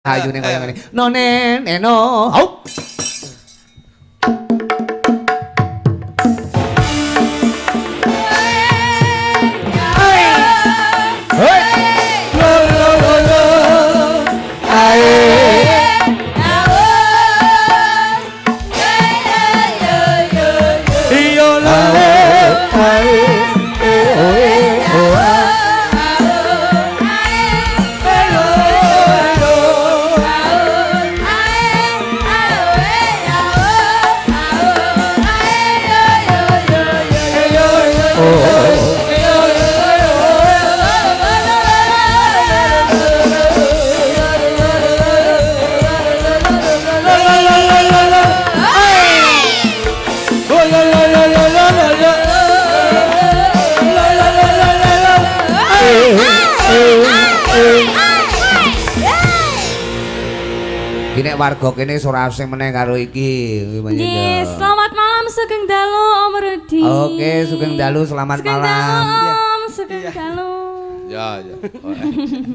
Ayune kaya ngene. No ne ne no. Hop. Nek warga kene ora asing meneh karo iki. Nggih, selamat malam Sugeng Dalu Om Rudi. Oke, Sugeng Dalu, selamat sugeng malam. Dalu, Om, Sugeng Dalu. Ya, ya.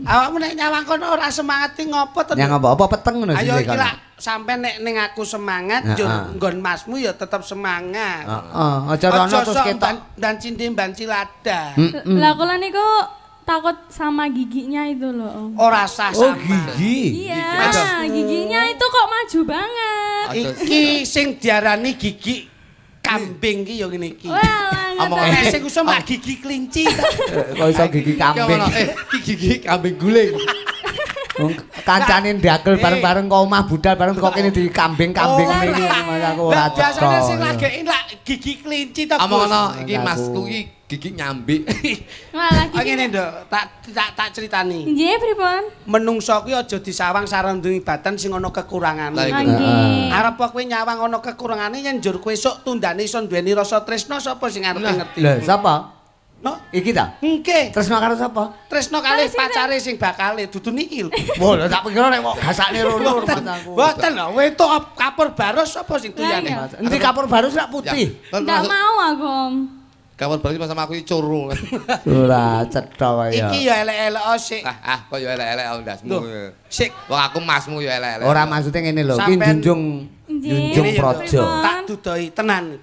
Awakmu nek nyawang kono ora semangat ki ngopo to? Ya ngopo? Apa peteng ngono sih. Ayo iki lak sampe nek ning aku semangat njur nggon masmu ya tetep semangat. Heeh, aja rono terus ketok dan cindhe banci lada. Lah kula niku takut sama giginya itu loh, Om. Ora sah sama. Oh, gigi. Iya, giginya itu kok maju banget. Iki sing diarani gigi kambing ki ya ngene iki. Walah, omongane sing iso mak gigi kelinci. Kok iso gigi kambing? Gigi kambing guling. Wong kancane ndagel bareng-bareng kok omah budal bareng kok kene di kambing-kambing ngene iki aku ora cocok. Biasane sing lageke lak gigi kelinci to. Omongno iki masku iki gigi nyambik. Malah gigi. Ngene nduk, tak critani. Nggih, pripun? Menungso kuwi aja disawang sarandungi baten sing ana kekurangane. Nggih. Arep kowe nyawang ana kekurangane yen njur kowe esuk tundane iso duweni rasa tresna sapa sing arepe ngerti? Lha, sapa? No? Iki ta? Nggih. Tresna karo sapa? Tresna kalih pacare sing bakale dudu niki lho. Wah, lha tak pikir nek kok gasakne rono rumahku. Mboten lho, wetok kapur barus sapa sing duyane? Endi kapur barus rak putih? Ndak mau aku, Om. Kapur barus sama aku iki coro. Ora cetha kaya. Iki ya elek-elek sik. Ah, kok ya elek-elek ndasmu. Sik. Wong aku masmu ya elek-elek. Ora maksude ngene lho, iki junjung praja. Tak dudoi tenan.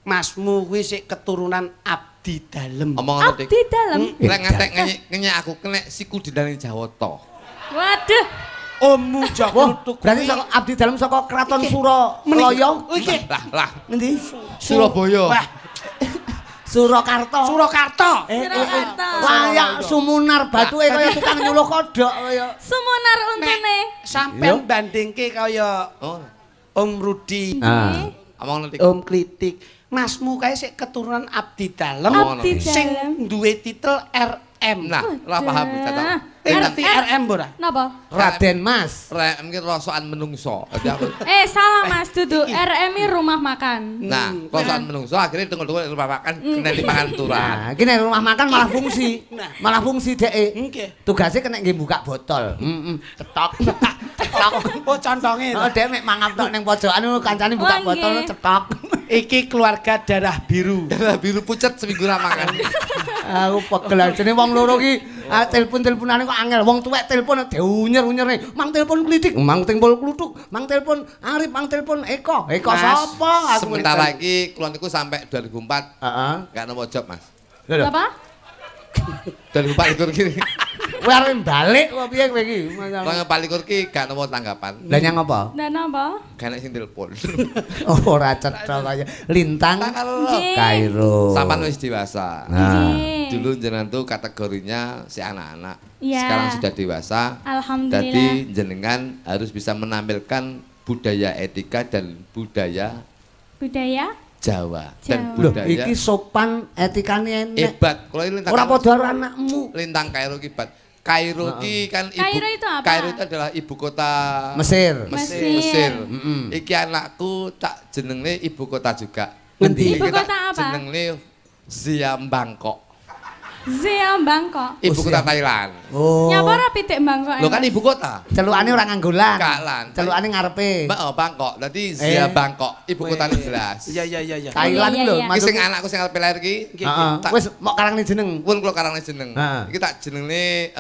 Masmu kuwi sik keturunan abdi dalem. Abdi dalem. Lek ngantek ngenyek aku kenek siku dindane Jawata. Waduh. Ommu Joko. Berarti saka abdi dalem saka Kraton Suralaya. Iki. Lah, lah. Ngendi? Surabaya. Wah. Surakarta. Surakarta. Surakarta. Layak sumunar batuke kaya tukang nyuluh kodhok kaya. Sumunar untune. Sampeyan bandingke kaya Om Rudi. Om Klitik. Masmu kae sik keturunan abdi dalem sing duwe titel RM. Nah, ora paham ta. Ngerti RM ora? Napa? Raden Mas. RM ki rosokan menungso. Salah Mas, duduk RM i rumah makan. Nah, rosokan menungso akhirnya tunggu-tunggu rumah makan kena dipangan turan. Nah, iki nek rumah makan malah fungsi. Malah fungsi dheke. Nggih. Tugasnya kena nggih buka botol. Heeh. Cetok. Cetok. Oh, contonge. Heeh, dhek mek mangap tok ning pojokan kancane buka botol cetok. Iki keluarga darah biru. Darah biru pucet seminggu ra makan. Aku pegel jenenge wong loro ki telepon-teleponane kok angel. Wong tuwek telepon diunyer-unyerne. Mang telepon Klitik, mang telepon Kluthuk, mang telepon Arif, mang telepon Eko. Eko sapa? Aku sementara iki kula niku sampai 2004. Heeh. Enggak nopo job, Mas. Lho. Apa? 2004 likur ki. Kowe arep balik apa piye kowe iki? Wong palikur ki gak nopo tanggapan. Lah nyang apa? Lah napa? Gak nek sing telepon. Ora cetha kaya Lintang Kairo. Sampan wis dewasa. Nah. Dulu jenengan tuh kategorinya si anak-anak. Ya. Sekarang sudah dewasa. Alhamdulillah. Jadi jenengan harus bisa menampilkan budaya etika dan budaya Jawa. Dan budaya. Loh, iki sopan etikane enek. Hebat. Kalau ini Lintang ora padha karo anakmu. Lintang Kairo ki hebat. Kairo ki kan ibu Kairo itu apa? Kairo itu adalah ibu kota Mesir. Mesir. Iki anakku tak jenenge ibu kota juga. Ngendi? Ibu kota apa? Jenenge Siam Bangkok. Siam Bangkok. Ibu kota Thailand. Oh. Nyapa ora pitik Bangkok? Lho kan ibu kota. Celukane ora nganggo lan. Celukane ngarepe. Heeh, Bangkok. Dadi Zia Bangkok, ibu kotane jelas. Iya iya iya iya. Thailand lho. Iki sing anakku sing arep lahir iki. Heeh. Wis mok karangne jeneng. Pun kula karangne jeneng. Iki tak jenenge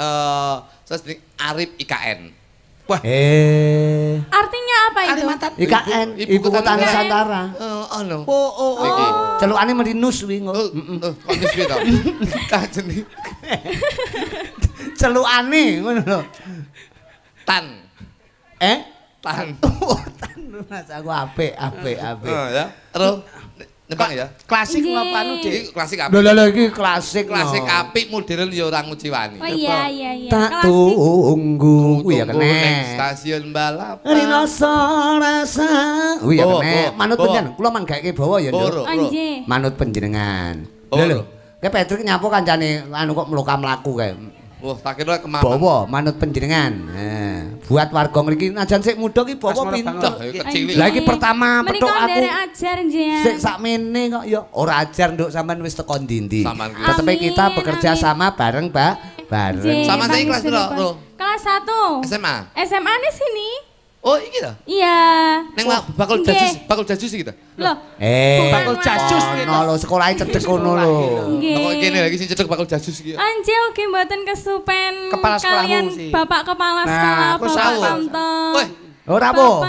saya jeneng Arif IKN. Wah. Artinya apa itu? Kalimantan. IKN, Ibu Kota Nusantara. Ono. Oh. Iki. Celukane mesti nus kuwi. Kok nus piye to? Tah jeneng. Celukane ngono lho. Tan. Tan. Tan Mas aku apik. Oh ya. Terus nembang ya. Klasik napa anu Dik? Iki klasik apik. Lho iki klasik. Klasik apik modern ya ora nguciwani. Oh iya. Tak tunggu kuwi ya kene. Stasiun balapan. Rinoso rasa. Kuwi ya kene. Manut panjenengan. Kula manggake bawa ya, Nduk. Manut panjenengan. Lho lho. Kae Patrick nyapo kancane anu kok mloka-mlaku kae. Wah, tak kira kemana. Bawa manut panjenengan. Buat warga ngriki najan sik muda ki bawa pinter. Lah iki pertama petuk aku. Ajar njenengan. Sik sakmene kok ya ora ajar Nduk sampean wis teko ndi-ndi. Tetepe kita bekerja sama bareng, Pak. Bareng. Sama saya kelas piro? Kelas 1. SMA. SMA di sini. Oh, iki ta? Iya. Ning bakul jasus iki ta? Loh. Bakul jasus ngono lho, sekolahe cedhek ngono lho. Kok kene lagi sing cedhek bakul jasus iki. Anjir ugi mboten kesupen kepala sekolahmu sih. Bapak kepala sekolah Bapak Kamto. Weh, ora rawuh.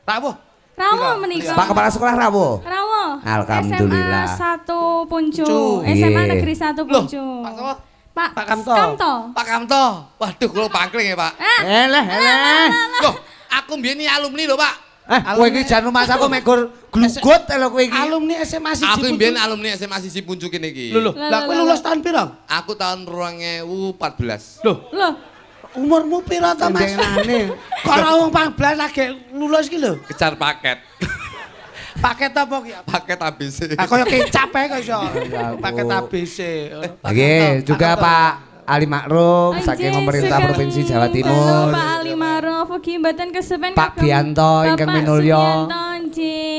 Rawuh. Rawuh menika. Pak kepala sekolah rawuh. Rawuh. Alhamdulillah. SMA 1 Puncu. SMA Negeri 1 Puncu. Pak sapa? Pak Kamto. Pak Kamto. Waduh, kula pangkling ya, Pak. Eleh. Loh, aku mbiyen iki alumni lho, Pak. Kowe iki jan rumah aku mek gur glugut lho kowe iki. Alumni SMA 1. Aku mbiyen alumni SMA 1 Puncu kene iki. Lho, lah kowe lulus tahun piro? Aku tahun 2014. Lho. Lho. Umurmu piro to, Mas? Kok ora wong 14 lagi lulus iki lho. Kejar paket. Paket apa ki? Paket ABC. Ah kaya kecap ae kok iso. Paket ABC. Nggih, juga Pak Ali Ma'ruf saking pemerintah Provinsi Jawa Timur. Pak Ali Ma'ruf ugi mboten kesupen Pak Bianto ingkang minulya.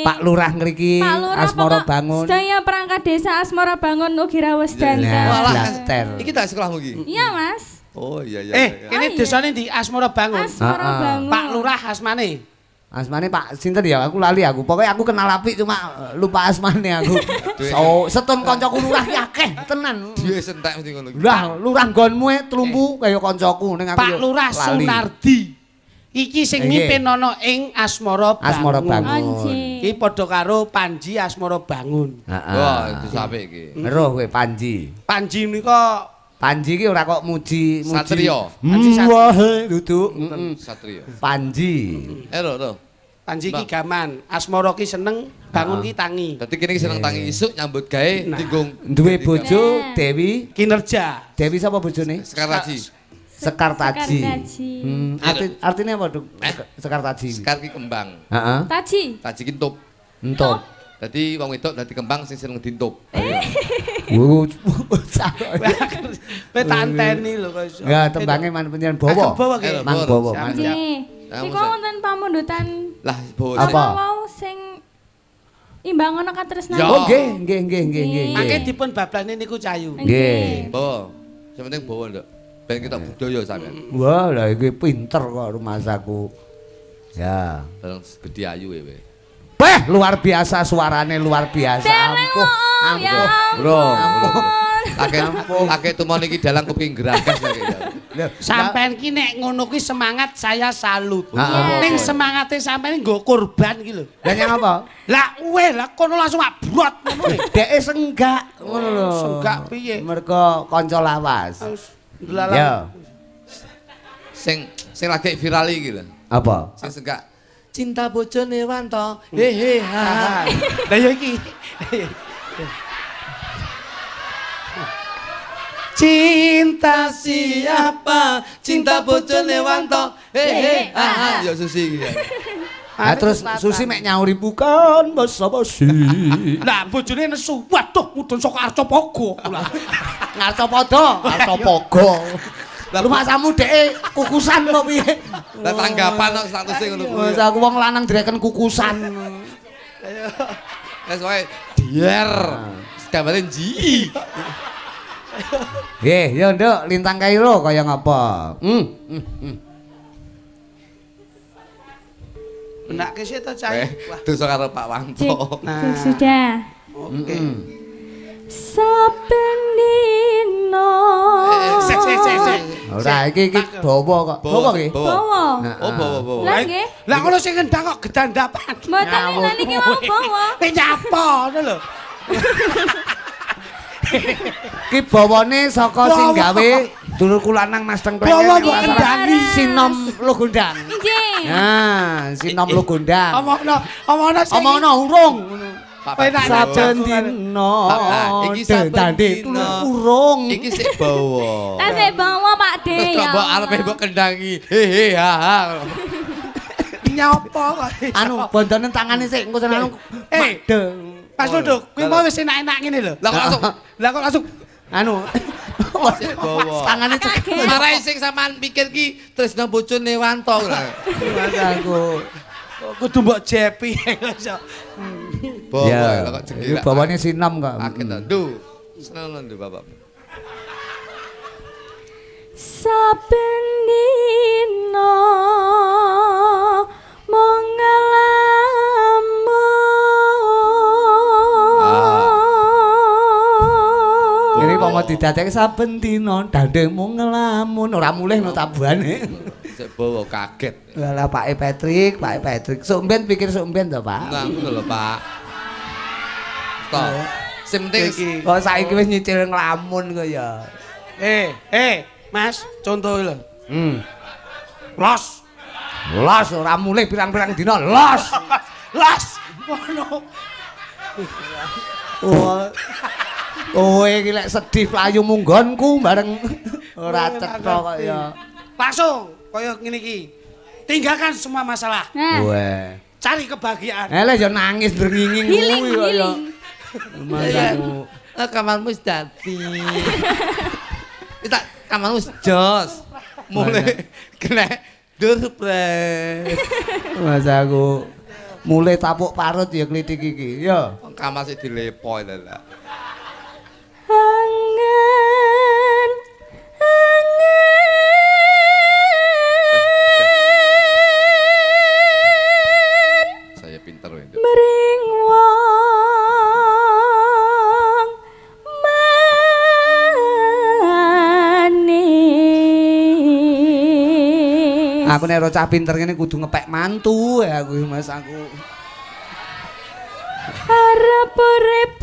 Pak Lurah ngriki Asmara Bangun. Sedaya perangkat desa Asmara Bangun ugi rawuh sedanten. Walah, iki tak sekolahmu iki? Iya, Mas. Oh iya. Kene desane di Asmara Bangun. Asmara Bangun. Pak Lurah asmane. Asmane Pak sinten ya aku lali aku. Pokoknya aku kenal apik cuma lupa asmane aku. So, setun kancaku lurah ki akeh tenan. Duwe sentek mesti ngono. Lah, lurah nggonmu e tlumpu kaya kancaku ning aku. Pak Lurah Sunardi. Iki sing mimpin ana ing Asmara Bangun. Asmara Bangun. Iki padha karo Panji Asmara Bangun. Heeh. Wah, itu apik iki. Weruh kowe Panji. Panji menika Panji ki ora kok muji Satrio. Panji Satrio. Duduk Satrio. Panji. Lho. Panji ki gaman, Asmara ki seneng, bangun ki tangi. Dadi kene ki seneng tangi isuk nyambut gawe dinggung duwe bojo Dewi Kinerja. Dewi sapa bojone? Sekartaji. Sekartaji. Artine apa, Duk? Sekartaji. Sekar ki kembang. Heeh. Taji. Taji ki entup. Entup. Dadi wong wedok dadi kembang sing seneng dientup. Wuh. Kowe tak anteni lho kok iso. Ya tembange man panjenengan bawa. Mang bawa. Niku wonten pamundutan. Lah bawa. Apa? Wau sing imbang ana katresnan. Oh nggih nggih. Mangke dipun bablane niku Cayu. Nggih. Bawa. Sing penting bawa, Nduk. Ben kita budaya sampean. Wah, lah iki pinter kok rumasaku. Ya. Bareng gedhe ayu kowe. Wah, luar biasa suarane luar biasa. Ampuh. Ampuh. Bro. Akeh tumon iki dalang kuping geragas iki. Sampean ki nek ngono kuwi semangat saya salut. Ning semangate sampean nggo korban iki lho. Lah nyang apa? Lah uwe lah kono langsung abrot ngono lho. Dheke senggak ngono lho. Senggak piye? Mergo kanca lawas. Ya. Sing sing lagi viral iki lho. Apa? Sing senggak cinta bojone Wanto. Hehe ha. Lah ya iki. Cinta siapa? Cinta bojone Wanto. Hehe ha. Ya Susi iki. Lah terus Susi mek nyauri bukan basa-basi. Lah bojone nesu. Waduh mudhun saka Arcapogo. Ngarcapada, Arcapogo. Lah rumasamu dheke kukusan apa piye? Lah tanggapan kok statuse ngono kuwi. Wis aku wong lanang direken kukusan. Wis wae dier. Gambare nji. Nggih, yo Nduk, Lintang Kairo kaya ngapa? Benake sik to, Cah. Dosa karo Pak Wanto. Nah. Sudah. Oke. Saben dina. Sik sik sik sik. Ora iki iki dawa kok. Dawa iki? Dawa. Oh, bawa-bawa. Lah nggih. Lah ngono sing ngendang kok gedandapan. Mboten lha niki wau bawa. Kowe nyapa ngono lho. Ki bawane saka sing gawe dulurku lanang Mas Tengkleng. Bawa mbok kendangi Sinom Logondang. Nggih. Nah, Sinom Logondang. Omongno, omongno sing Omongno urung ngono. Saben dina. Iki saben dina urung. Iki sik bawa. Tak sik bawa Pak De ya. Kok mbok arepe mbok kendangi. Hehe ha ha. Nyapa kok. Anu bondone tangane sik engko anu. Eh, Mas Luduk, kuwi mau wis enak-enak ngene lho. Lah kok langsung lah kok langsung anu tangane cekel. Marai sing sampean pikir ki tresna bojone Wanto lho. Mas aku kudu mbok jepi iso. Bawa kok jengki. Iki bawane Sinom kok. Kaget to. Ndu. Seneng ndu bapakmu. Saben dina mung ngelamun. Ini pomo didadekake saben dina dandengmu ngelamun ora mulih no tabuhane. Sik bawa kaget. Lah Pak Patrick, Pak Patrick. Sok mben pikir sok mben to, Pak. Nah, ngono lho, Pak. Tok. Sing penting kok saiki wis nyicil nglamun kok ya. Mas, contoh lho. Los. Los ora mulih pirang-pirang dina, los. Los. Ngono. Wah. Kowe iki lek sedih mlayu munggonku bareng ora cetha kok ya. Langsung kaya ngene iki. Tinggalkan semua masalah. Weh. Cari kebahagiaan. Eleh ya nangis drenginging kuwi kok ya. Masaku. Kamarmu wis dadi. Tak kamarmu wis jos. Mulai kena surprise. Mas aku mulai tapuk parut ya klitik iki. Ya. Kamar sik dilepo lho. Angen angen saya pinter lho. Mring wong manis. Aku nek cah pinter ngene kudu ngepek mantu ya aku Mas aku. Arep urip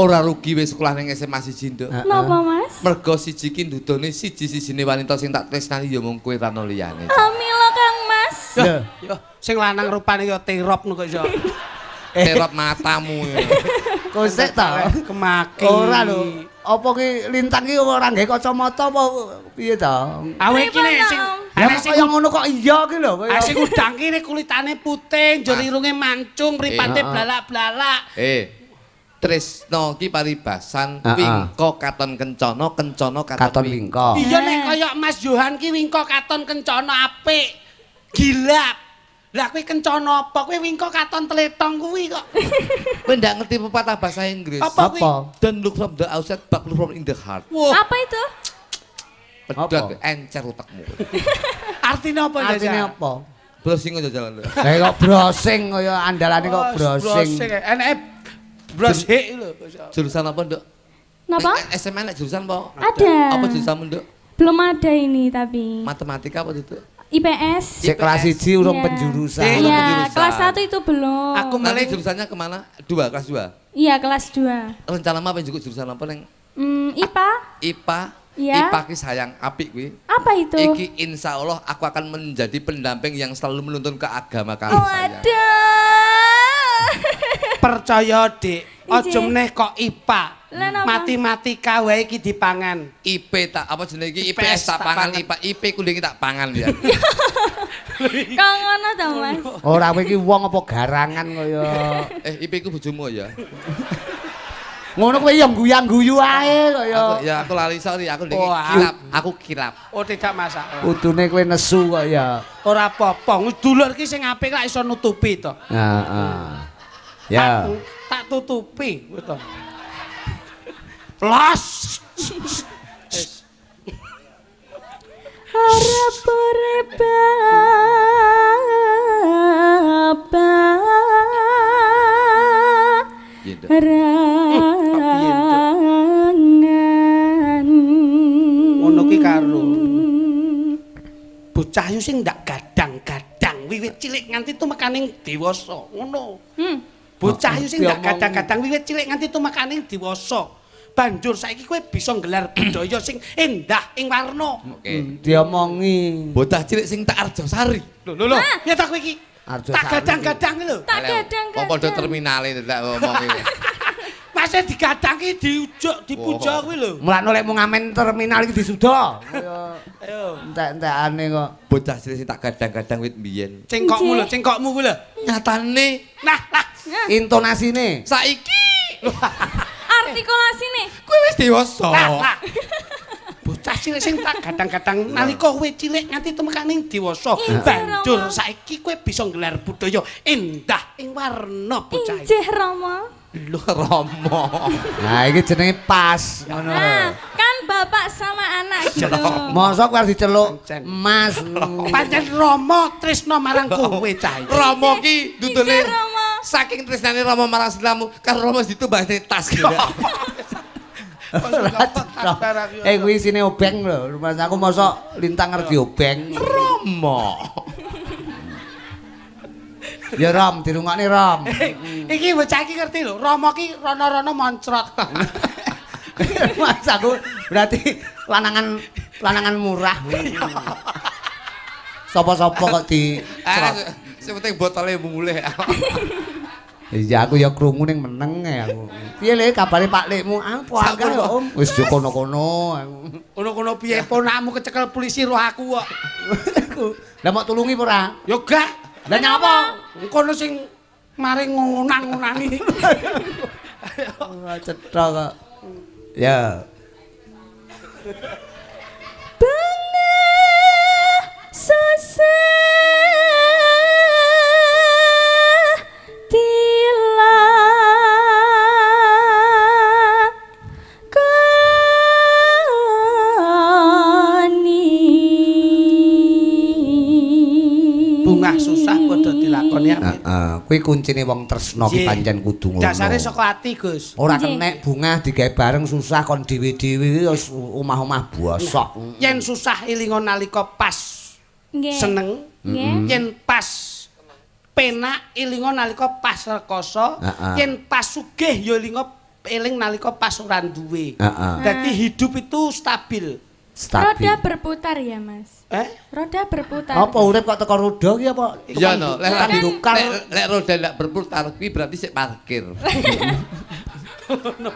Ora rugi wis sekolah ning SMA 1, Nduk. Napa, Mas? Mergo siji ki ndudone siji-sijine wanita sing tak tresnani ya mung kowe rano liyane. Amila Kang Mas. Lho, yo sing lanang rupane ya terop kok iso. Terop matamu. Kok sik ta? Kemaki. Ora lho. Apa ki lintang ki ora nggae kacamata apa piye ta? Awe iki nek sing sing kaya ngono kok iya ki lho. Ah sing udang ki nek kulitane putih, njur irunge mancung, mripate blalak-blalak. Tresno ki paribasan wingko katon kencana, kencana katon wingko. Iya nek kaya Mas Johan ki wingko katon kencana apik. Gilap. Lah kowe kencana apa? Kowe wingko katon tletong kuwi kok. Kowe ndak ngerti pepatah bahasa Inggris. Apa kuwi? Don't look from the outside but look from in the heart. Apa itu? Pedot encer utekmu. Artine apa Jajal? Artine apa? Browsing aja jalan. Lah kok browsing kaya andalane kok browsing. Eneke browsing lho. Jurusan apa, Nduk? Napa? SMA nek jurusan apa? Ada. Apa jurusanmu, Nduk? Belum ada ini tapi. Matematika apa itu? IPS. Sik kelas 1 urung penjurusan. Iya, kelas 1 itu belum. Aku nanti jurusannya kemana? 2, kelas 2? Iya, kelas 2. Rencana apa juga jurusan apa neng? IPA. IPA. Iya. IPA ki sayang apik kuwi. Apa itu? Iki insya Allah aku akan menjadi pendamping yang selalu menuntun ke agama kamu sayang. Waduh. Percaya Dik, aja meneh kok IPA. Matematika wae iki dipangan. IP tak apa jenenge iki IPS tak pangan IPA IP kuwi tak pangan ya. Kok ngono to, Mas? Ora kowe iki wong apa garangan kaya IP ku bojomu ya. Ngono kowe ya guyang-guyu ae kaya. Ya aku lali sorry, aku ndek kilap, aku kilap. Oh tidak masalah. Kudune kowe nesu kok ya. Ora apa-apa, dulur ki sing apik lak iso nutupi to. Heeh. Ya. Tak tutupi to. Los. Arep urip Bocah yu sing ndak gadang-gadang wiwit cilik nganti tumekaning dewasa. Ngono. Bocah yu sing ndak gadang-gadang wiwit cilik nganti tumekaning dewasa. Banjur saiki kowe bisa nggelar budaya sing endah ing warna. Oke. Diomongi. Bocah cilik sing tak Arjosari. Lho lho lho, piye ta kowe iki? Tak gadang-gadang lho. Tak gadang-gadang. Wong padha terminale tak omongi. Mase digadang ki diujuk, dipuja kuwi lho. Mulane lek mung ngamen terminal iki disuda. Ayo. Entek-entekane kok. Bocah cilik sing tak gadang-gadang wit mbiyen. Cengkokmu lho, cengkokmu kuwi lho. Nyatane. Nah, lah intonasine. Saiki artikulasine. Kowe wis dewasa. Lah. Bocah cilik sing tak gadang-gadang nalika kowe cilik nganti tumekaning dewasa. Banjur saiki kowe bisa nggelar budaya endah ing warna bocah. Injih Rama. Lho Rama. Nah iki jenenge pas ngono. Nah, kan bapak sama anak gitu. Mosok kowe arep diceluk Mas. Pancen Rama tresna marang kowe cah. Rama ki dudune saking tresnane Rama marang sliramu karo Rama ditumbasne tas. Eh kuwi isine obeng lho. Mas aku mosok lintang arep diobeng. Rama. Ya Ram, dirungokne Ram. Iki bocah iki ngerti lho, Rama ki rono-rono moncrot. Mas aku berarti lanangan murah. Sapa-sapa kok di sing penting botole mulih. Iya aku ya krungu ning meneng e aku. Piye le kabare Pak Lekmu? Apa akeh ya Om? Wis yo kono-kono aku. Kono-kono piye ponakmu kecekel polisi roh aku kok. Lah mok tulungi apa ora? Ya gak. Lah nyapa? Kono sing mari ngonang-ngonangi. Ora cetha kok. Ya. Bengah susah dilakoni. Bungah susah padha dilakoni apik. Heeh, kuwi kuncine wong tresna ki pancen kudu ngono. Dasare saka ati, Gus. Ora kenek bungah digawe bareng susah kon dhewe-dhewe wis omah-omah bosok. Yen susah elinga nalika pas seneng, yen pas penak elinga nalika pas rekoso, yen pas sugih ya elinga eling nalika pas ora duwe. Dadi hidup itu stabil. Stabil. Roda berputar ya, Mas. Roda berputar. Apa urip kok teko roda ki apa? Iya no, lek roda ndak berputar kuwi berarti sik parkir.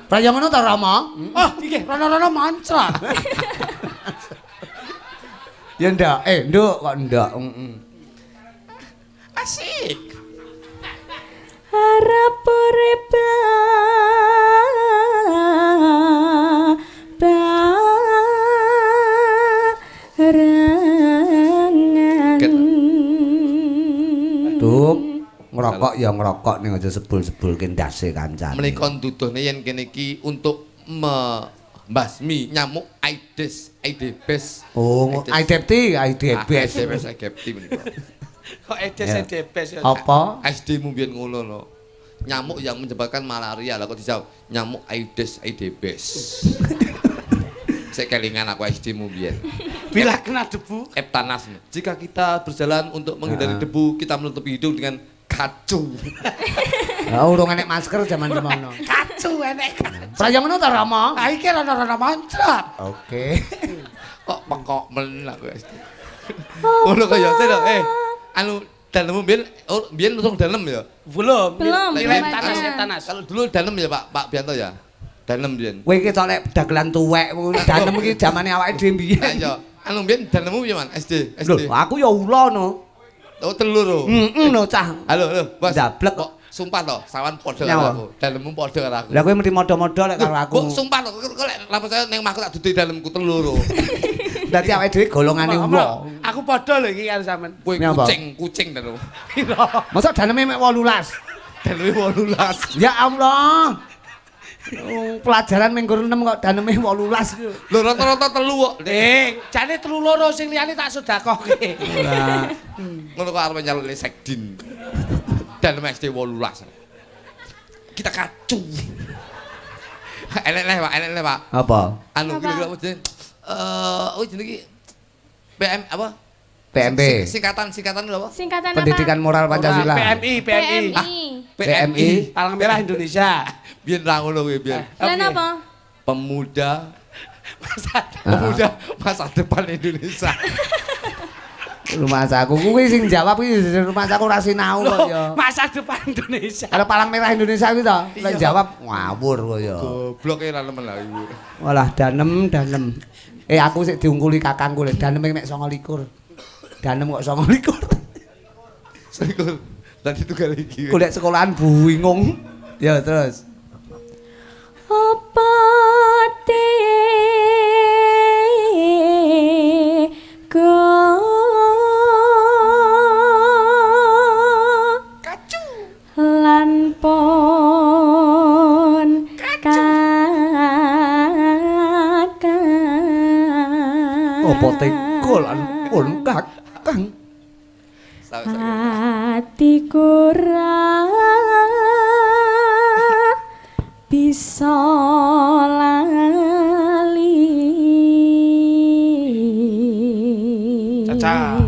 Lah ya ngono ta Rama? Oh, iki rono-rono moncrot. Ya ndak, nduk kok ndak. Asik. Harap urip barengan. Duk, ngerokok ya ngerokok ning aja sebul-sebulke ndase kancane. Menika nduduhne yen kene iki untuk membasmi nyamuk Aedes Aedes. Oh, Aedepti, Aedes. Aedes Aegypti menika. Kok Aedes Aedes ya? Apa? SD mu biyen ngono lho. Nyamuk yang menyebabkan malaria lah kok dijawab nyamuk Aedes Aedes. Saya kelingan aku SD mu biyen. Bila kena debu, Eptanas. Jika kita berjalan untuk menghindari debu, kita menutupi hidung dengan kacu. Lah urung enek masker jaman semono. Kacu enek. Lah ya ngono ta Rama? Ha iki rono-rono moncrot. Oke. Kok pekok men aku SD. Ngono kaya lho, anu dalemu biyen biyen urung dalem ya? Belum. Belum. Tanas. Kalau dulu dalem ya Pak, Pak Bianto ya. Dalem biyen. Kowe iki tok lek dagelan tuwek, dalem iki jamane awake dhewe biyen. Iya. Anu biyen dalemmu piye, Man? SD, SD. Lho, aku ya ula no. Oh, telur lho. Heeh lho, cah. Halo, lho, Bos. Ndablek kok. Sumpah to, sawan padha karo aku. Dalemmu padha karo aku. Lah kowe mesti modho-modho lek karo aku. Kok sumpah to, kok lek lapo saya ning omahku tak duduhi dalemku telur. Dadi awake dhewe golongane ula. Aku padha lho iki karo sampean. Kowe kucing, kucing ta lho. Mosok daleme mek 18. Daleme 18. Ya Allah. Pelajaran minggu 6 kok daneme 18. Lho rata-rata telu kok. Jane telu loro sing liyane tak sedekahke. Lah. Ngono kok arep nyaluk sekdin. Dalem SD 18. Kita kacu. Enek Pak, enek Pak. Apa? Anu iki lho apa jenenge? Oh jenenge iki PM apa? PMP. Singkatan lho apa? Singkatan apa? Pendidikan Moral Pancasila. PMI, PMI. PMI. Palang Merah Indonesia. Biyen ra ngono kuwi biyen. Lah napa? Pemuda masa depan Indonesia. Rumah aku kuwi sing jawab kuwi rumah aku ora sinau kok ya. Masa depan Indonesia. Kalau Palang Merah Indonesia kuwi to, lek jawab ngawur kok ya. Goblok e ra nemen lah iku. Walah danem. Aku sik diungkuli kakangku lho, daneme mek 29. Danem kok 29. 29. Lah ditunggal iki. Golek sekolahan bingung. Ya terus. Apa kacu lan pon kakang apa teko lan pon kakang atiku ra bisa lali. Caca.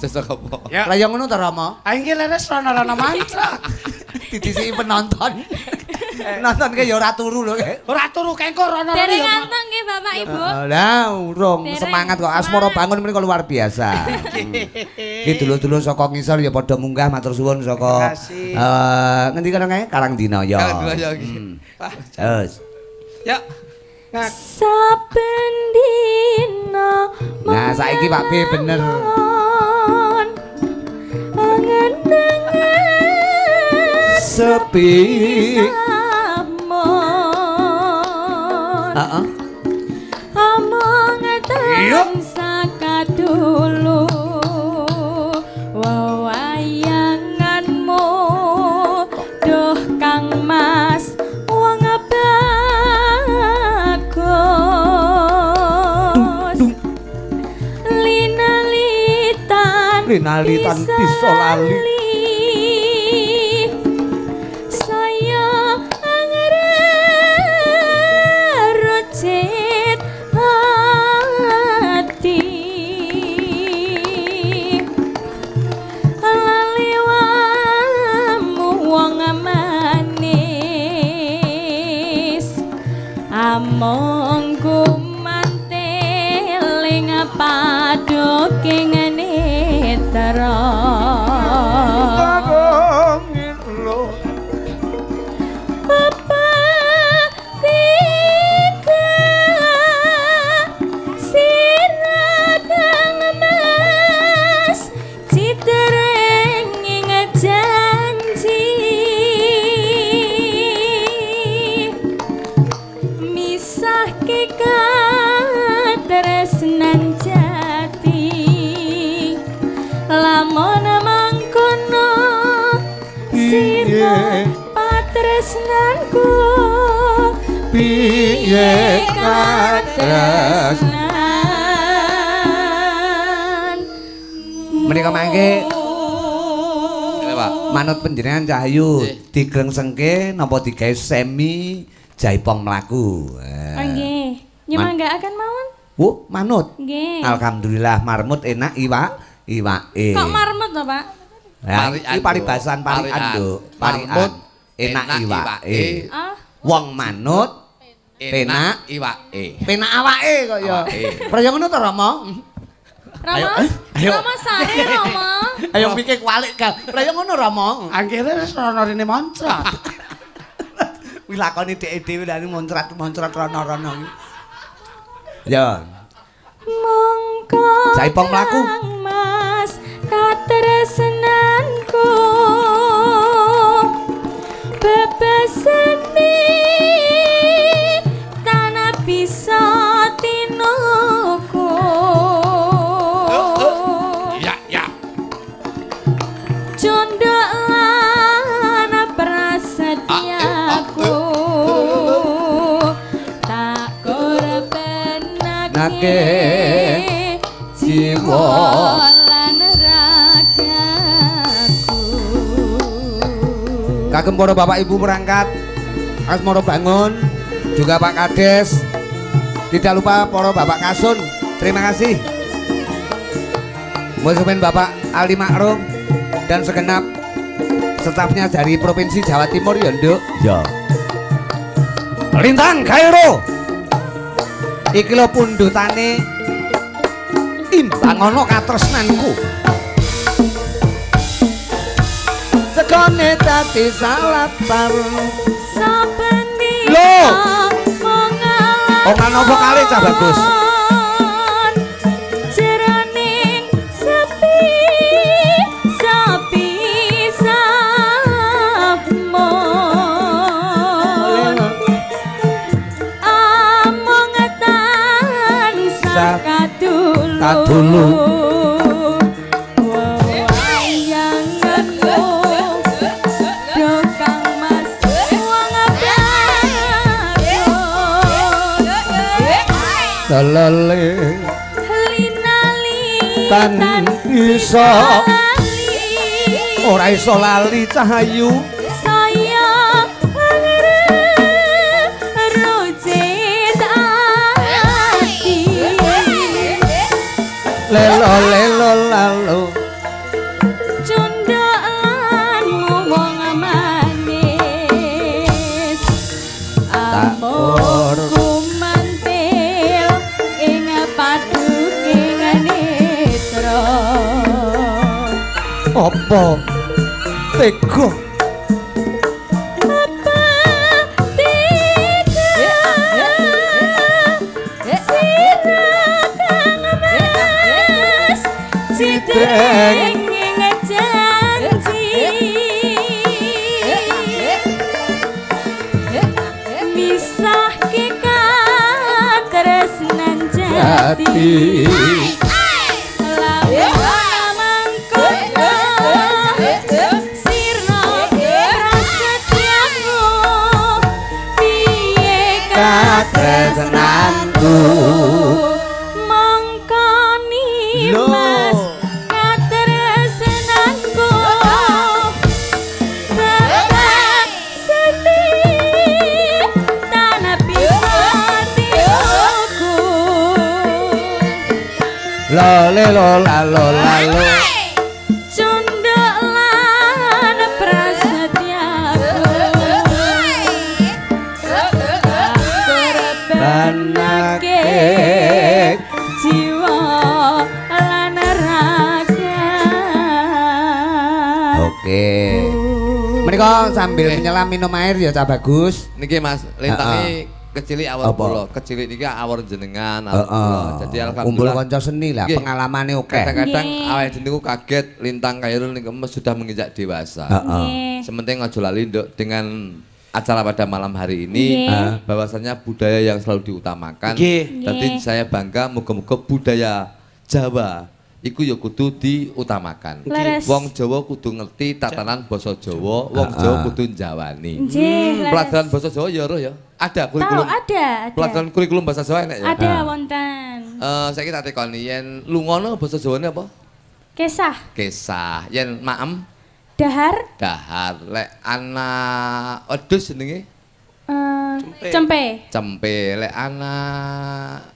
Sesuk apa? Lah ya ngono ta Rama? Ah iki leres rono-rono mantra. Didisiki penonton. Penonton ke ya ora turu lho. Ora turu kengko rono-rono ya. Dereng ngantuk nggih Bapak Ibu. Lah urung semangat kok asmara bangun menika luar biasa. Iki dulur-dulur saka ngisor ya padha munggah matur suwun saka ngendi kono kae Karangdinaya. Karangdinaya iki. Terus. Ya. Saben dina. Nah saiki Pak B bener. Sepi. Heeh. Among tansah kadulu wawayanganmu duh Kang Mas wong bagus linalitan linalitan bisa lali. Saya angrerucit hati laliwamu wong manis among gumanteling paduking netra. Katresnan jati lamun mangkono sira patresnanku piye katresnan. Menika mangke manut panjenengan Cahyu digrengsengke napa digawe semi jaipong mlaku. Nggih. Nyemanggaaken mawon. Wo, manut. Nggih. Alhamdulillah marmut enak iwake. Kok marmut to, Pak? Iki paribasan parian, Nduk. Parian enak iwake. Wong manut penak iwake. Penak awake kok ya. Praya ngono to, Rama? Rama? Rama sare, Rama. Ayo mikir kualik ka. Praya ngono, Rama? Angkene wis rono rene moncrot. Kuwi lakoni dheke dhewe lha moncrot-moncrot rono-rono iki. Ya. Mongko jaipong mlaku. Mas katresnanku bebasane tanah bisa tinuku. Ya ya. Cunduk lan prasetyaku tak korbanake jiwa lan ragaku. Kagem para bapak ibu perangkat Asmara Bangun, juga Pak Kades, tidak lupa para bapak Kasun. Terima kasih. Musuhin Bapak Ali Makrum dan segenap stafnya dari Provinsi Jawa Timur ya, Nduk. Ya. Lintang Kairo. Iki lho pundhutane imbangono katresnanku. Segone dadi salatar. Saben lho. Ora nopo kali cah bagus. Jroning sepi sepi samun amung tansah kadulu wayanganmu do Kang Mas wong dalale linali tan bisa ora iso lali cahayu saya rucit ati lelo lelo lalo cundhakanmu wong manis amur kumantil ing paduking netra apa tega apa tega sira Kang Mas cidreng ing janji misahke katresnan jati katresnanku mongkoni Mas katresnanku tetep sedih tanah pisatiku lo le lo la lo la lo cundhak lan prasetyaku banake jiwa lan raga. Oke. Menika sambil menyelam minum air ya Cah Bagus. Niki Mas, lintangi kecilik awor kula, kecilik niki awor jenengan, awor kula. Jadi alhamdulillah kumpul kanca seni lah, pengalamane akeh. Kadang-kadang awake dhewe niku kaget Lintang Kairo niku sudah menginjak dewasa. Sementing aja lali Nduk dengan acara pada malam hari ini bahwasanya budaya yang selalu diutamakan. Jadi saya bangga muga-muga budaya Jawa iku ya kudu diutamakan. Wong Jawa kudu ngerti tatanan basa Jawa, wong Jawa kudu njawani. Pelajaran basa Jawa ya roh ya. Ada kurikulum. Ada. Pelajaran kurikulum bahasa Jawa enek ya? Ada wonten. Saiki tak tekoni yen lungono basa Jawane apa? Kesah. Kesah. Yen maem dahar. Dahar. Lek anak wedhus jenenge? Cempe. Cempe. Lek anak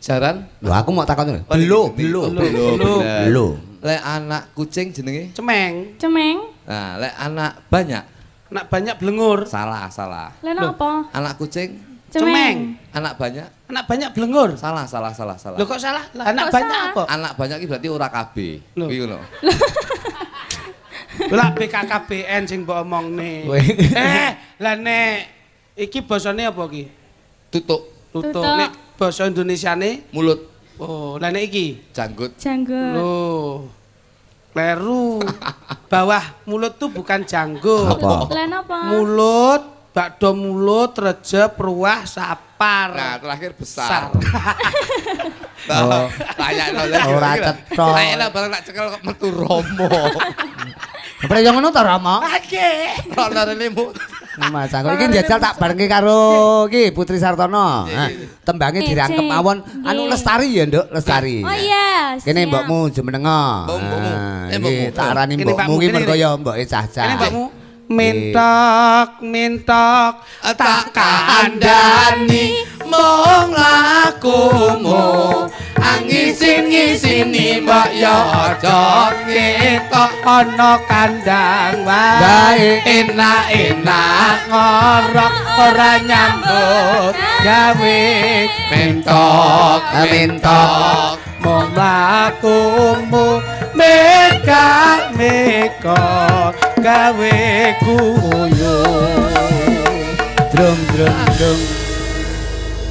jaran? Lho aku mau takon lho. Belo, belo, belo. Lek anak kucing jenenge? Cemeng. Cemeng. Nah, lek anak banyak? Anak banyak blengur. Salah, salah. Lek apa? Anak kucing? Cemeng. Anak banyak? Anak banyak blengur. Salah, salah, salah, salah. Lho kok salah? Lah anak banyak apa? Anak banyak iki berarti ora KB. Kuwi ngono. Lah BKKBN sing mbok omongne. Lah nek iki basane apa iki? Tutuk. Tutuk. Nek basa Indonesiane mulut. Oh, lah nek iki janggut. Janggut. Loh. Kleru. Bawah mulut tuh bukan janggut. Apa? Lah napa? Mulut, bakdo mulut, rejep, ruah, sapar. Nah, terakhir besar. Oh. Layakno lagi. Ora cetha. Layakno bareng tak cekel kok metu romo. Apa yang ngono ta Rama? Nggih. Rono rene mu. Mas aku iki njajal tak barengke karo iki Putri Sartono. Tembange dirangkep mawon anu Lestari ya, Nduk, Lestari. Oh iya. Kene mbokmu jumenenga. Mbokmu. Iki tak arani mbokmu iki mergo ya mboke cah-cah. Kene mbokmu. Mentok, mentok, tak kandhani mung lakumu angis Ngisin-ngisini mbok ya aja ketok ana kandang wae enak-enak ngorok ora nyambut gawe mentok mentok mung lakumu meka-meka gawe guyu drum drum drum.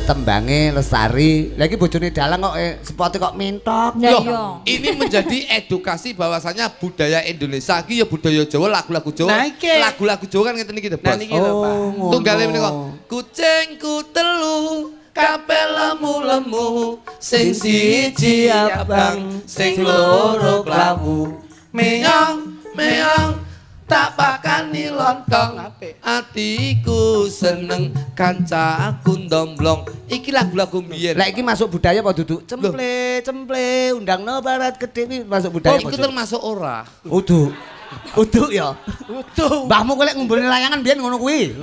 Tembange lestari. Lagi bojone dalang kok sepote kok mentok. Loh, ini menjadi edukasi bahwasanya budaya Indonesia iki ya budaya Jawa, lagu-lagu Jawa. Lagu-lagu Jawa kan ngeten iki to, Bos. Oh, tunggale menika kucingku telu kabeh lemu-lemu sing siji abang sing loro klawu meong meong tak pakani lontong atiku seneng kancaku ndomblong. Iki lagu-lagu mbiyen. Lah iki masuk budaya apa duduk? Cemple cemple undangno barat gedhe iki masuk budaya. Oh, iku termasuk ora. Uduk. Uduk ya. Uduk. Mbahmu kowe lek ngumpulne layangan biyen ngono kuwi.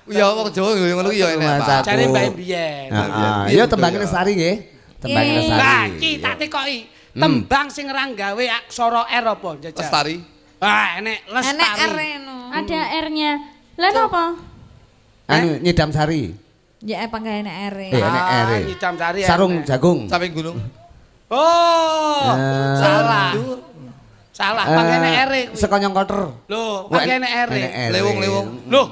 Ya wong Jawa ngono kuwi ya enek, Pak. Jare mbah mbiyen. Heeh. Ya tembange lestari nggih. Tembange lestari. Lah iki tak tekoki. Tembang sing ra gawe aksara R apa jajal? Lestari. Ah, enek lestari. Enek R no. Ada R-nya. Lah napa? Anu nyidam sari. Ya apa enggak enek R. Enek R. Nyidam sari. Sarung jagung. Samping gunung. Oh, salah. Salah, pakai enek R. Sekonyong koter. Loh, pakai enek R. Lewung-lewung. Loh,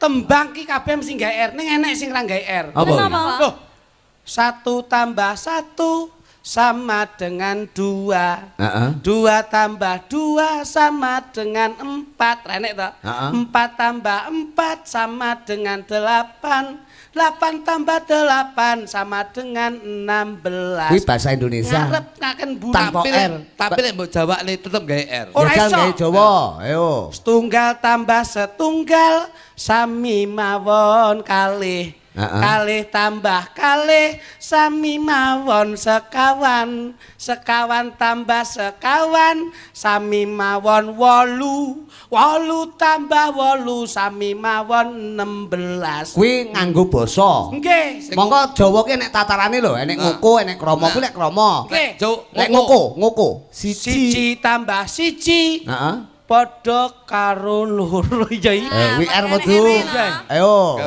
tembang ki kabeh mesti gawe R. Ning enek sing ra gawe R. Apa? Loh, 1 tambah 1 sama dengan 2. 2 tambah 2 sama dengan 4. Renek toh? 4 tambah 4 sama dengan 8. 8 tambah 8 sama dengan 16. Kuwi bahasa Indonesia. Ngarep ngaken buri. Tanpa R. Tapi lek mbok jawakne tetep gawe R. Ora iso. Gawe Jawa. Ayo. Setunggal tambah setunggal sami mawon kalih. Kalih tambah kalih sami mawon sekawan. Sekawan tambah sekawan sami mawon 8. 8 tambah 8 sami mawon 16. Kuwi nganggo basa. Nggih. Monggo Jawa ki enek tatarane lho, enek ngoko, enek krama. Kuwi lek krama. Nggih. Lek ngoko, ngoko. 1 tambah 1. Heeh. Padha karo loro ya iki. Kuwi R kudu. Ayo.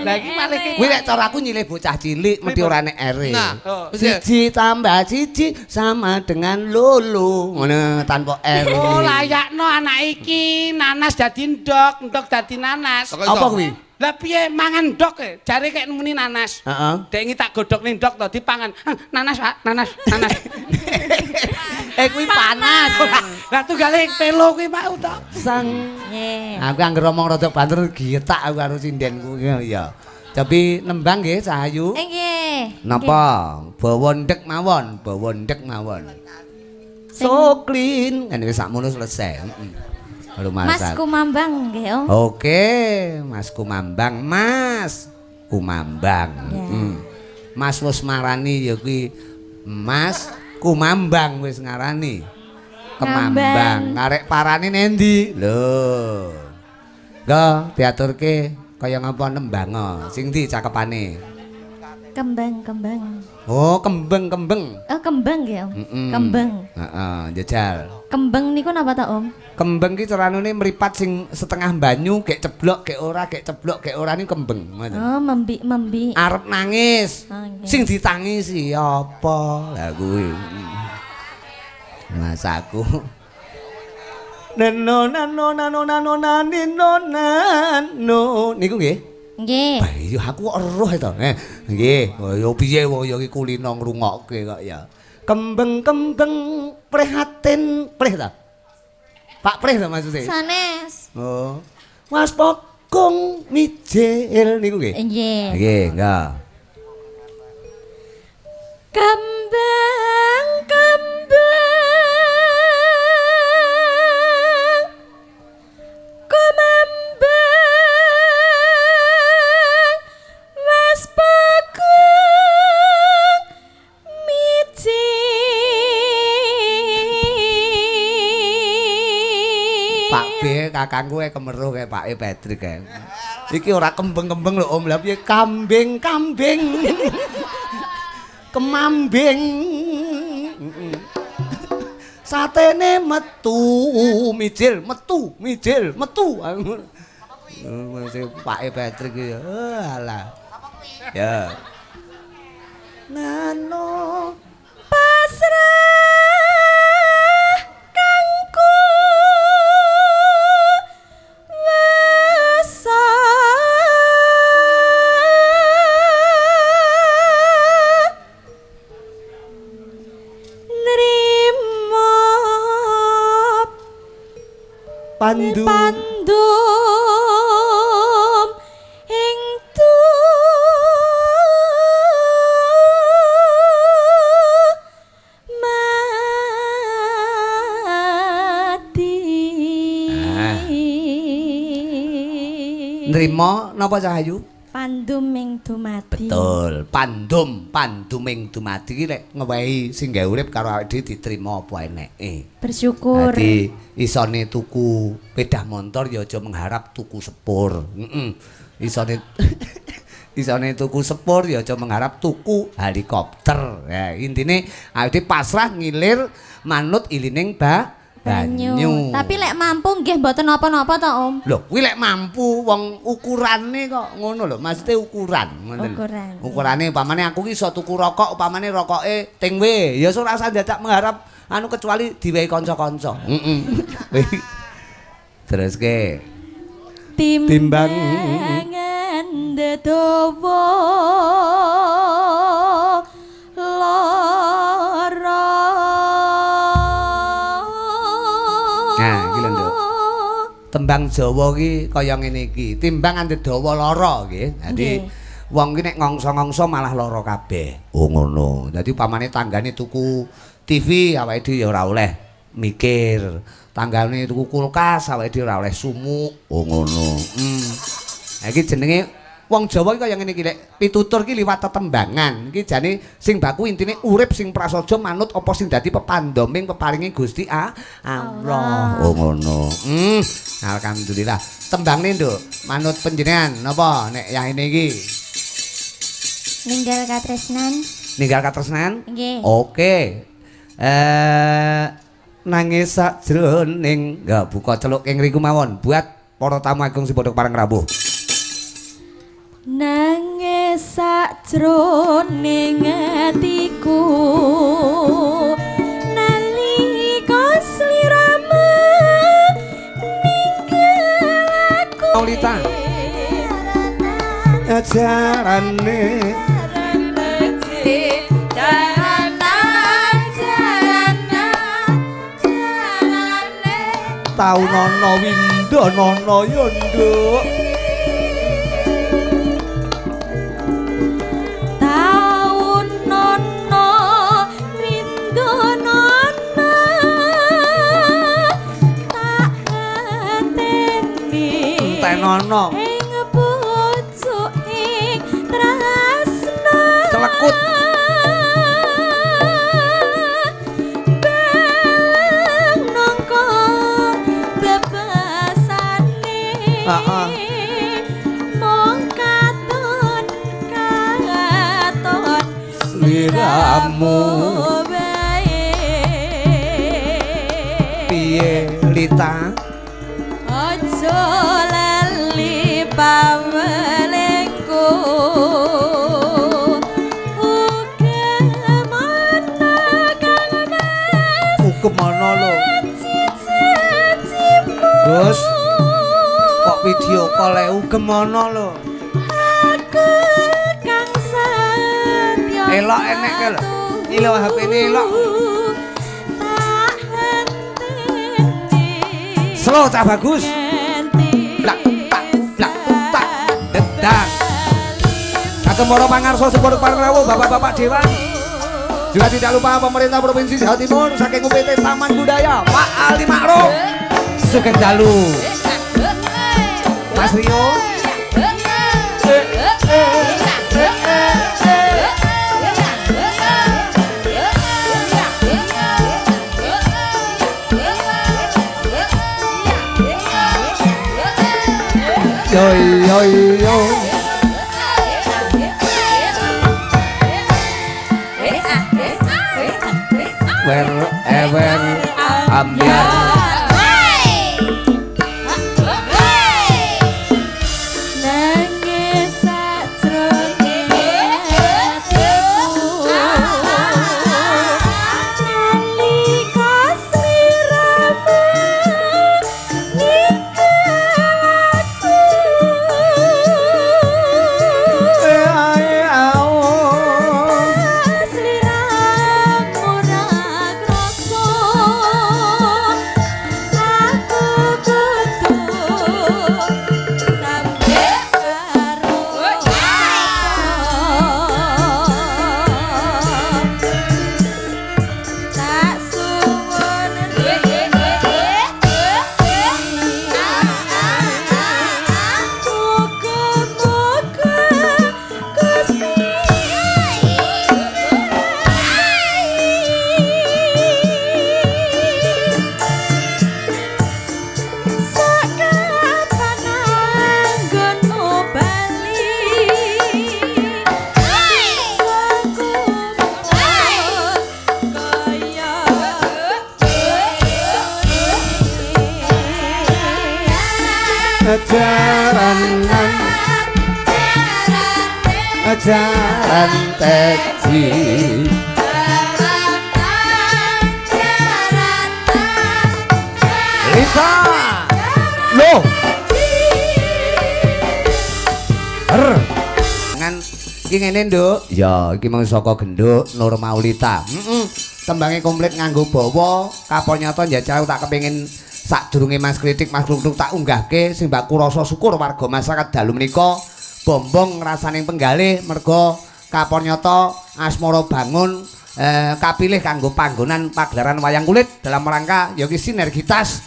Lah iki malih kuwi lek cara aku nyilih bocah cilik mesti ora enek R. Nah, 1 tambah 1 sama dengan 2. Ngono tanpa R. Oh, layakno anak iki nanas dadi ndok, ndok dadi nanas. Apa kuwi? Lah piye mangan ndok e? Jare kek muni nanas. Heeh. Dek iki tak godhok ning ndok to dipangan. Nanas, Pak, nanas, nanas. Kuwi panas. Lah tunggale pelo kuwi mau to. Sang. Aku anggere omong rada banter getak aku karo sindenku ya. Tapi nembang nggih Cahayu. Nggih. Napa? Bawa ndek mawon, bawa ndek mawon. So clean, ngene wis sakmono selesai. Mas Kumambang nggih, Om. Oke, Mas Kumambang, Mas Kumambang. Mas wis marani ya kuwi Mas Kumambang wis ngarani. Kemambang, ngarek parane nendi? Lho. Nggo diaturke kaya ngapa nembang. Sing ndi cakepane? Kembang-kembang. Oh, kembeng-kembeng. Oh, kembang nggih, Om. Kembeng. Heeh, jajal. Kembeng niku napa ta, Om? Kembeng ki caranune mripat sing setengah banyu, gek ceblok, gek ora, gek ceblok, gek ora niku kembeng. Oh, membi-membi. Arep nangis. Oh, sing ditangisi apa? Lah kuwi. Mas aku. Neno nano nano nano nano nano niku nggih. Nggih. Bah iya aku kok eruh to. Nggih, ya piye wong ya iki kulino ngrungokke kok ya. Kembeng-kembeng prihatin, prih ta? Pak prih ta maksudnya? Sanes. Oh. Mas Pokong mijil niku nggih. Nggih. Nggih, enggak. Kembang kembang kumambang was pokong mijil. Pak B kakangku kemeruh kayak Pak E Patrick kae. Iki ora kembeng-kembeng lho Om, lha piye kambing-kambing. Kemambing. Satene metu mijil, metu, mijil, metu. Sing Pake Patrick ya. Alah. Ya. Nano pasrah kangku wasa nrimo pandu pandum ing mati. Nrimo napa Cahayu? Pandum ing dumadi. Betul, pandum, panduming dumadi iki lek ngewehi sing gawe urip karo awake dhewe diterima apa eneke. Bersyukur. Dadi isone tuku pedah motor ya aja mengharap tuku sepur. Heeh. Isone isone tuku sepur ya aja mengharap tuku helikopter. Ya intine awake dhewe pasrah ngilir manut ilining banyu. Tapi lek mampu nggih mboten napa-napa to, Om. Lho, kuwi lek mampu wong ukurane kok ngono lho, maksude ukuran ngoten. Ukuran. Ukurane upamane aku ki iso tuku rokok, upamane rokoke ting we, ya ora usah dadak mengharap anu kecuali diwehi kanca-kanca. Heeh. Terus ke timbang ndedawa lara. Nah, iki lho, Nduk. Tembang Jawa iki kaya ngene iki. Timbang andedawa lara nggih. Dadi wong iki nek ngongso-ngongso malah lara kabeh. Oh ngono. Dadi upamane tanggane tuku TV awake dhewe ya ora oleh mikir. Tanggane tuku kulkas awake dhewe ora oleh sumuk. Oh ngono. Nah iki jenenge wong Jawa iki kaya ngene iki lek pitutur iki liwat tetembangan. Iki jane sing baku intine urip sing prasaja manut apa sing dadi pepandoming peparinge Gusti Allah. Oh ngono. Alhamdulillah. Tembangne Nduk, manut panjenengan napa nek yahene iki? Ninggal katresnan. Ninggal katresnan? Nggih. Oke. Nangis sakjroning enggak buka celuk ing ngriku mawon buat para tamu agung sing padha pareng rawuh. Nangis sakjroning atiku nalika sliramu ninggal aku. Maulita ajarane taunono windonono yo Nduk. Taunono windonono tak enteni entenono ing pucuking tresna celekut. Mong katon katon sliramu bae. Piye Lita? Aja lali pawelengku uga kang mas. Uga lho Gus. Kok video call e ugemono lho. Aku kang setya. Elok enek ke lho. Iki lho HP-ne elok. Tak henteni. Slow cah bagus. Blak tak blak tak dedang. Kagem para pangarsa sepuluh pareng rawuh bapak-bapak dewan. Juga tidak lupa pemerintah Provinsi Jawa Timur saking UPT Taman Budaya Pak Ali Ma'ruf. Sugeng dalu. Mas Rio. Yo yo yo. Wherever Ambyar. Nangis sajroning atiku nalika sliramu ninggal aku. Sliramu ra krasa, aku kudu sampe karo tak suwun. Muga-muga Gusti sakapan anggonmu bali aku kaya. Jaranan jaran teji Lita lo ngan iki ngene Nduk. Ya iki mau saka Genduk Nur Maulita. Heeh. Tembange komplit nganggo bawa, kapal nyata njajal tak kepengin sadurunge Mas Kritik Mas Kluthuk tak unggahke sing baku rasa syukur warga masyarakat dalu menika bombong ngrasane penggalih merga kapal nyata Asmara Bangun kapilih kanggo panggonan pagelaran wayang kulit dalam rangka ya iki sinergitas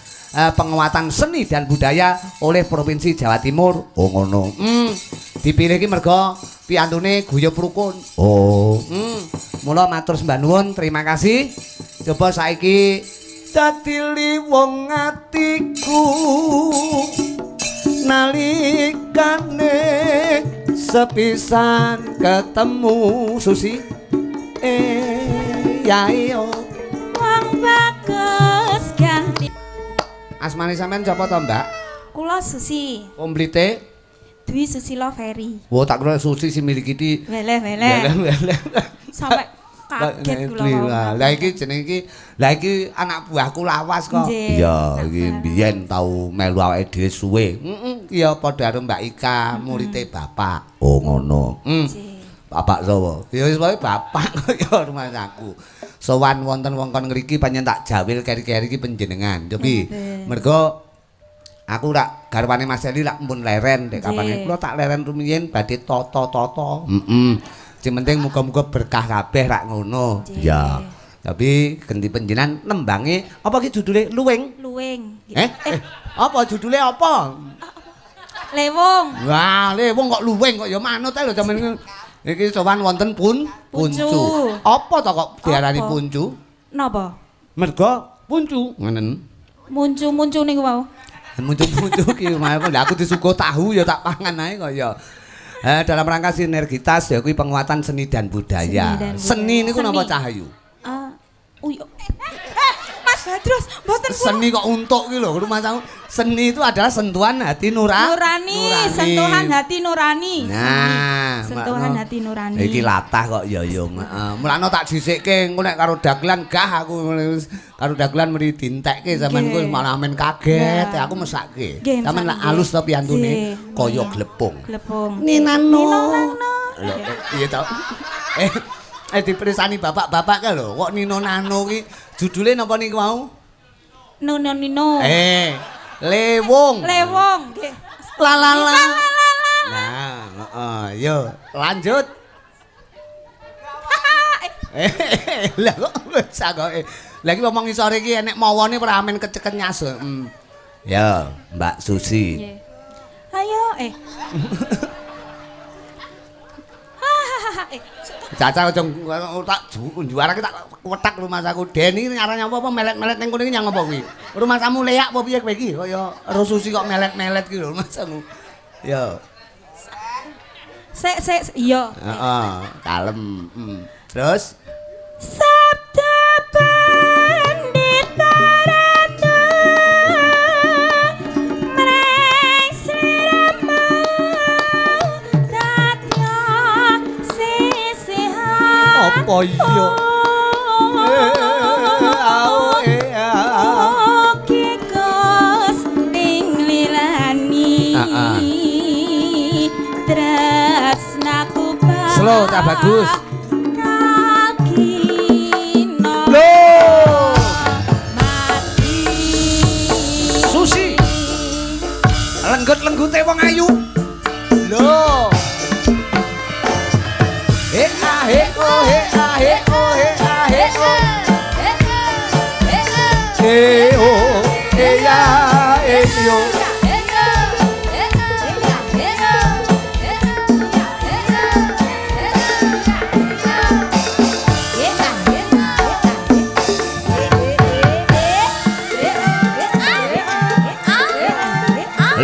penguatan seni dan budaya oleh Provinsi Jawa Timur. Oh ngono. Dipilih iki merga piyantune guyub rukun. Oh. Mula matur sembah nuwun, terima kasih. Coba saiki dadi wong atiku nalikane sepisan ketemu Susi. Yai yo. Wong bagus ganti. Asmane sampean sapa to, Mbak? Kula Susi. Komplite Dwi Susilo Ferry. Wah, tak kira Susi si miliki di. Weleh weleh. Sampai kaget kula. Lah iki jeneng iki, lah iki anak buahku lawas kok. Iya, iki mbiyen tau melu awake dhewe suwe. Heeh, iki ya padha karo Mbak Ika, murite bapak. Oh, ngono. Bapak sapa? Ya wis pokoke bapak kok ya rumahku. Sowan wonten wong kon ngriki pancen tak jawil keri-keri iki panjenengan. Cobi mergo aku rak garwane Mas Eli lak mpun leren dek kapane kula tak leren rumiyin badhe tata-tata. Heeh. Sing penting muga-muga berkah kabeh rak ngono. Iya. Tapi ganti panjenengan nembange apa ki judule Luwing? Luwing. Apa judule apa? Lewung. Wah, lewung kok luwing kok ya manut ae lho sampeyan. Iki sowan wonten puncu. Apa to kok diarani puncu? Napa? Mergo puncu ngenen. Muncu-muncu niku wau. Muncu-muncu ki lha aku disuguh tahu ya tak pangan ae kaya. Dalam rangka sinergitas ya kuwi penguatan seni dan budaya. Seni niku napa Cahayu? Mas Badrus, mboten kula. Seni kok untuk ki lho, rumah saku. Seni itu adalah sentuhan hati nurani, sentuhan hati nurani. Nah, sentuhan hati nurani. Iki latah kok ya ya. Mulane tak dhisikke engko nek karo dagelan gah aku karo dagelan meni dientekke sampean ku malah men kaget, aku mesake. Sampean lak alus to piyantune kaya glepung. Glepung. Ninano. Lho, piye to? Dipersani bapak-bapak ka lho, kok Nino Nano ki judule napa niku mau? Nino Nino. Lewung. Lewung nggih. La la la. Nah, heeh, yo lanjut. Lah kok wis kok. Lah iki ngomong ngisore iki enek mawane ora amen keceket nyas. Ya, Mbak Susi. Nggih. Ayo Caca aja tak juara tak wetak rumah saku. Deni ngarane apa melet-melet ning kono iki nyang apa kuwi? Rumah samu leak apa piye kowe iki? Kaya Susi kok melet-melet ki lho rumah samu. Ya. Sik sik iya. Heeh, kalem. Terus Sabda Pendeta Apa iya? Slow tak bagus. Loh. Susi. Lenggut-lenggute wong ayu. Loh. He a he o he a he o he a he o. He o he ya he yo.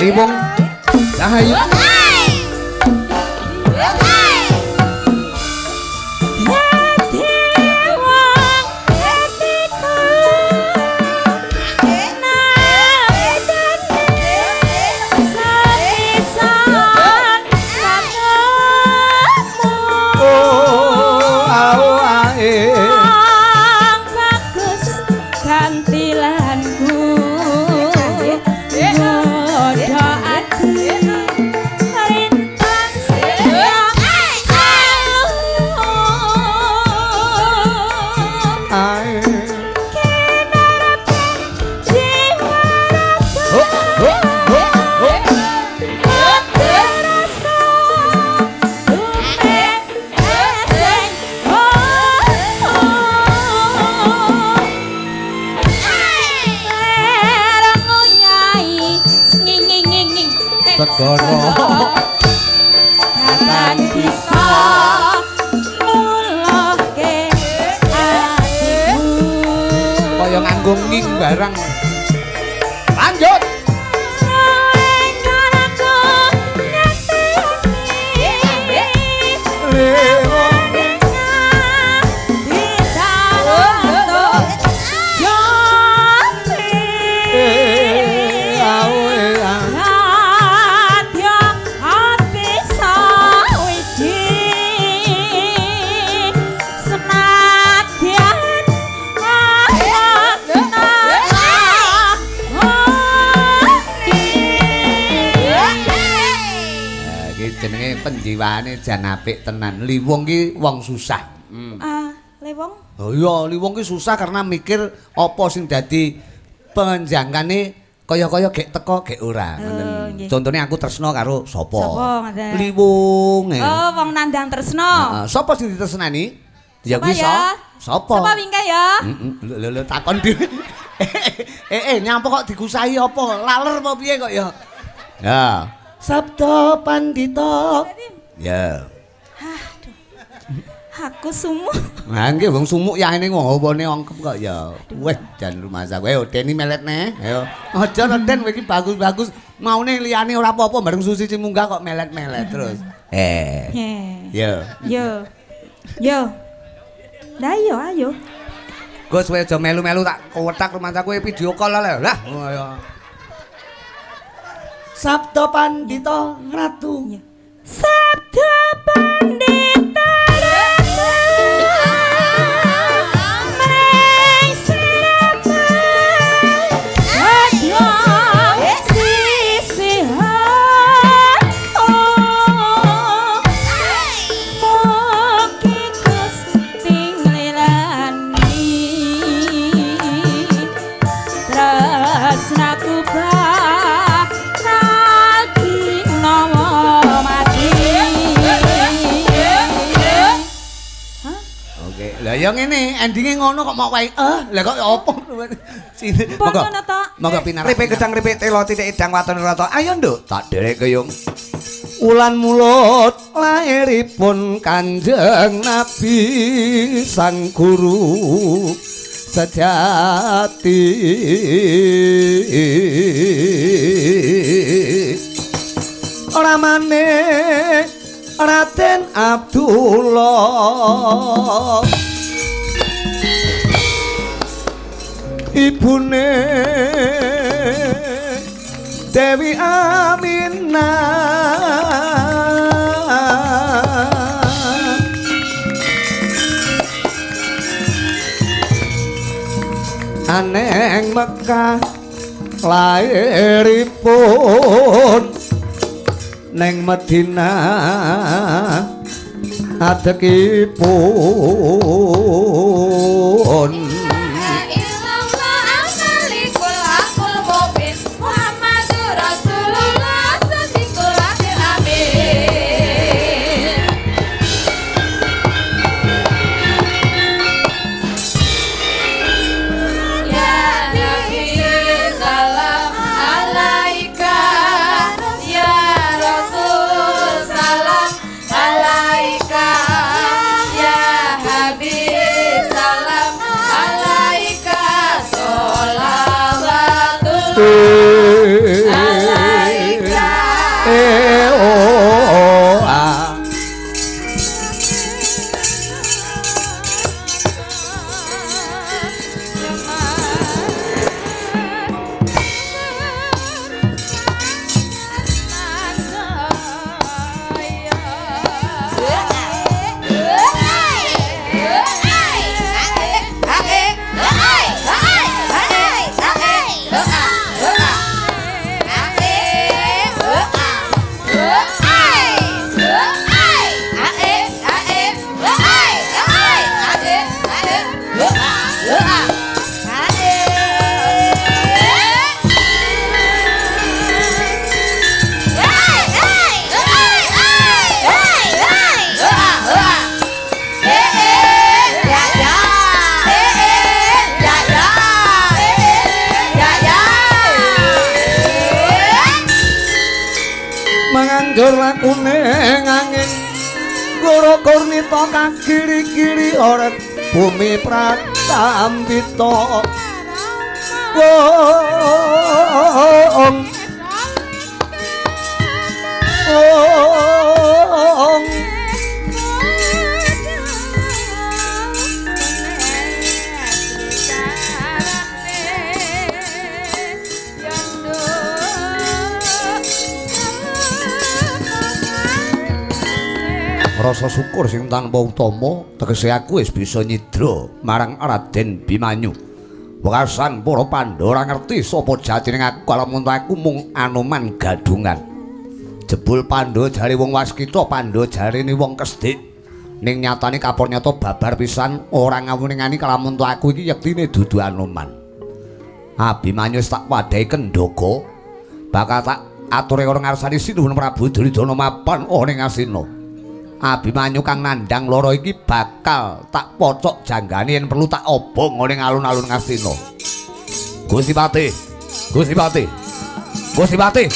Liwung Cahayu. Segara kapan bisa ngulohke atiku kaya nganggo nging barang. Lanjut. Penjiwaane jan apik tenan. Liwung ki wong susah. Liwung? Oh iya, Liwung ki susah karena mikir apa sing dadi penjangkane kaya-kaya gek teko gek ora. Ngoten. Contone aku tresna karo sapa? Sapa ngoten. Liwung. Oh, wong nandang tresna. Heeh, sapa sing ditresnani? Ya kuwi sapa? Sapa wingke ya? Heeh. Lho lho takon dhewe. Nyampo kok digusahi apa? Laler apa piye kok ya? Ya. Sabda Pandita. Ya. Aduh. Aku sumuk. Nah, nggih wong sumuk yahene wong hawane ongkep kok ya. Weh, jan rumah kowe Deni melet neh. Ayo. Aja to Den kowe iki bagus-bagus. Maune liyane ora apa-apa bareng Susi Cimunggah kok melet-melet terus. Yo. Yo. Yo. Lah iya ayo. Gus kowe aja melu-melu tak kowetak rumah kowe video call lho. Lah. Ayo. Sabda Pandita Ratu. Sabda Pandita Ratu. Mring sirate adya sisihan. Mugi Gusti nglilani tresnaku Lah ya ngene, endinge ngono kok mau wae. Lah kok opo? Monggo. Monggo pinarak. Ripik gedang ripik telo titik idang waton rata. Ayo nduk, tak derek keyung. Wulan mulut lairipun Kanjeng Nabi Sang Guru sejati. Ramane Raden Abdullah ibune Dewi Aminah Aneng Mekah lairipun neng Madinah adekipun. Manganjur lakune angin loro kurnita kagiri-giri ora bumi pratambita. Wong wong rasa syukur sing tanpa utama tegese aku wis bisa nyidra marang Raden Bimanyu. Wekasan para Pandhawa ora ngerti sapa jatine aku lamun aku mung Anoman gadungan. Jebul Pandhawa jare wong waskita, Pandhawa jarene wong kesdik. Ning nyatane kapor nyata babar pisan ora ngawuningani kalamun aku iki yektine dudu Anoman. Abimanyu wis tak wadhahi kendhaga, bakal tak ature karo ngarsani Sinuwun Prabu Duryudana mapan ana ing Astina. Abimanyu kang nandhang lara iki bakal tak pocok janggane yen perlu tak obong ning alun-alun Ngastina. Gusti Patih, Gusti Patih, Gusti Patih.